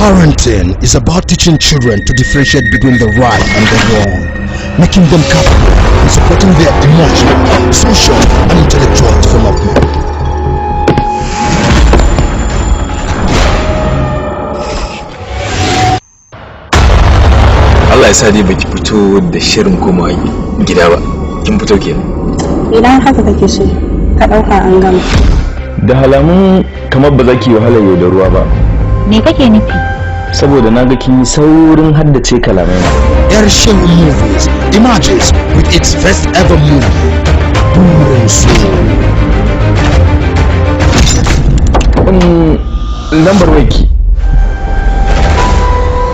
Parenting is about teaching children to differentiate between the right and the wrong, making them capable and supporting their emotional, social, and intellectual development. Allah ya sa dai baki fito da shirin komawa gida ba. Kin fito kenan. Idan haka kake so, ka ɗauka an gama. Da halamun kamar ba za ki wahala yau da ruwa ba. Me kake nufi? Saboda na ga kin yi saurin haddace kalamai na. Yar Shehu Movies emerges with its first ever movie, Burin So. Lambar waki.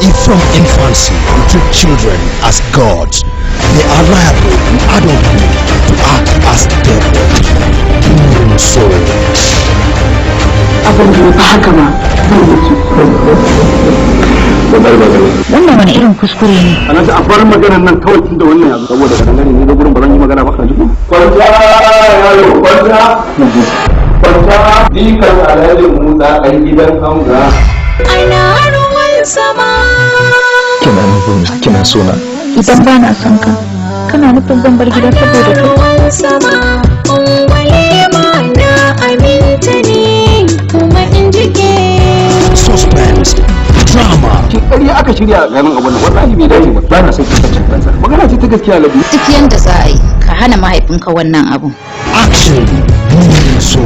If from infancy you treat children as gods, they are liable in adulthood to act as devils. Burin So. Abin da ya haka ma zan miki. Wannan wani irin kuskure ne? Ana ta bar maganar nan kawai tunda wannan yanzu saboda kadangare ne da gurin ba zan yi magana ba ka ji ko? Kwanta yaro kwanta. Kwanta dikan Alhaji Musa ɗan gidan Hamza. Ana ruwan sama. Kina nufin kina so na? Idan ba na son ka, kana nufin zan bar gida saboda kai? Ruwan sama, ungwale ma na aminta ne kuma in jike. Suspense, drama, Ki ƙarya aka shirya ganin abun nan wallahi bai dace ba. Ba na son ki kace kansa. Magana ce ta gaskiya Labi. Duk yanda za a yi, ka hana mahaifinka wannan abun. Action, Burin So.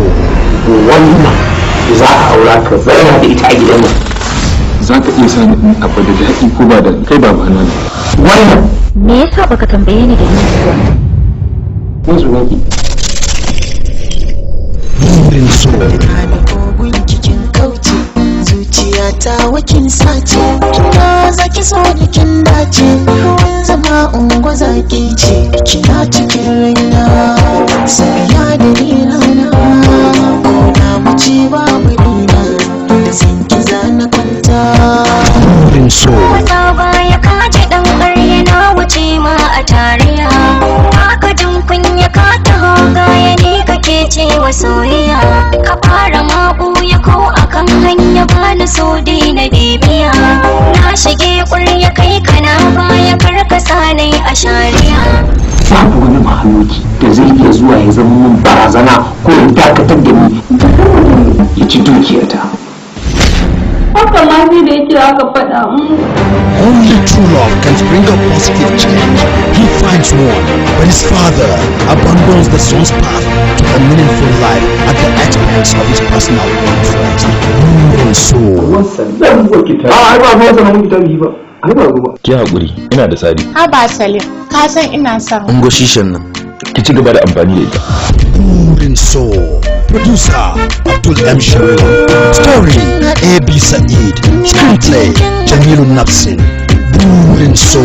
Wannan za a aura ka zauna da ita a gidan nan. Za ka iya sani in abu da daɗi ko ba da kai ba ba nan. Wannan Me yasa baka tambaye ni dalili ba? ne sunanki. Burin So. Kogun cikin kauce zuciyata wakin sace kina zaki so kin dace ruwan zama ungo zaki ce kina cikin raina sabiya da nina ko na mace babu nina da san ki zana kwanta. Burin So. Wata baya ka ji dan ƙarya na wuce ma a tariya haka jin kunya ka taho gaya ne kake cewa soyayya ka fara ma ɓuya ko akan hanya ba na so daina bibiya na shige ƙurya kai kana baya karkasa nai a shari'a. Babu wani mahaluki da zai iya zuwa ya zama mun barazana ko ya dakatar da ni ya ci dukiyata. Haka ma sai da yake aka faɗa mu. Only true love can bring a positive change. He finds one when his father abandons the son's path to a meaningful life at the expense of his personal interest. Burin So. Sannan wakita. A ai ba ruwan sanan mun kitabi ba. Ai ba ruwa. Ki haƙuri, ina da tsari. Haba Salim, ka san ina son. Ungo shishan nan. Ki ci gaba da amfani da ita. Burin So. Producer Abdul M. Sharif. Story A.B. Said. Screenplay Jamilu Nafsin. Burin So.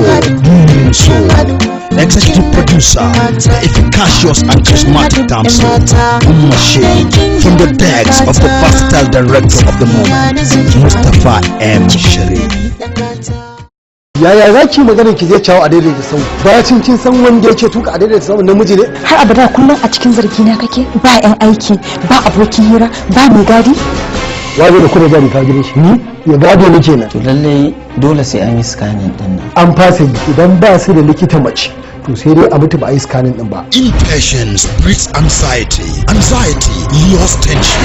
Burin So. Executive producer, the efficacious and charismatic damsel, Umma Sheikh, from the decks of the versatile director of the moment, Mustapha M. Sharif. Yaya za ki magana ki zai cawo a daidaita sau bacin kin san wanda yake tuka a daidaita sau namiji ne? Har abada kullum a cikin zargi na kake, ba yan aiki, ba abokin hira, ba mai gadi. Wazo da kuma jari ka gidan shi ni ya gado ni kenan. To lallai dole sai an yi scanning din nan. An fasa yi idan ba su da likita mace to sai dai a mutu ba a yi scanning din ba. Impatience breeds anxiety. Anxiety lures tension.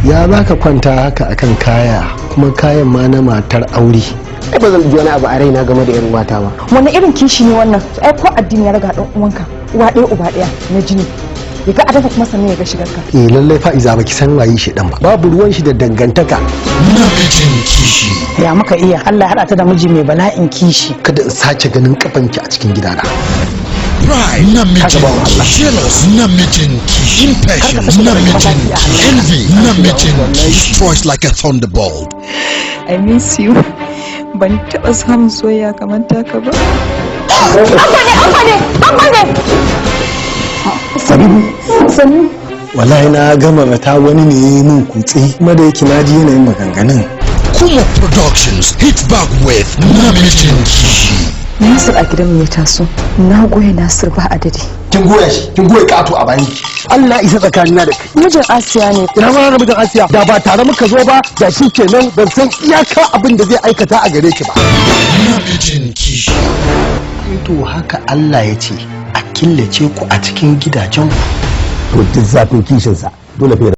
Ya za ka kwanta haka akan kaya kuma kayan ma na matar aure? Ai ba zan ji wani abu a raina game da yar uwata ba. Wani irin kishi ne wannan? Ai ko addini ya raga dan uwanka, uwa ɗaya uba ɗaya na jini. Ya ga adanka kuma sannan ya ga shigarka. Eh lallai fa'iza baki san waye shi dan ba. Babu ruwan shi da dangantaka. Namijin kishi. Ya muka iya Allah ya haɗa ta da miji mai bala'in kishi. Kada in sake ganin kafanki a cikin gidana. Pride, namijin kishi. Jealous, namijin kishi. Impatience, namijin kishi. Envy, namijin kishi. Destroys like a thunderbolt. I miss you. Ban taɓa samun soyayya kamar taka ba. Abba ne, abba ne, abba ne. Sannu. Wallahi na gama rata wani ne ya yi min kutse kuma da yake na ji yanayin maganganun. Kuma Productions hit back with Namijin Kishi. Nasir a gidanmu ya taso. Na goya Nasir ba adadi. Kin goya shi, kin goya kato a bayan ki. Allah isa tsakanina da kai. Mijin Asiya ne. Ina ma na mijin Asiya, da ba tare muka zo ba da shi kenan, ban san iyaka abin da zai aikata a gare ki ba. Namijin Kishiya. To haka Allah ya ce a killace ku a cikin gidajen ku. To duk zafin kishinsa dole fa.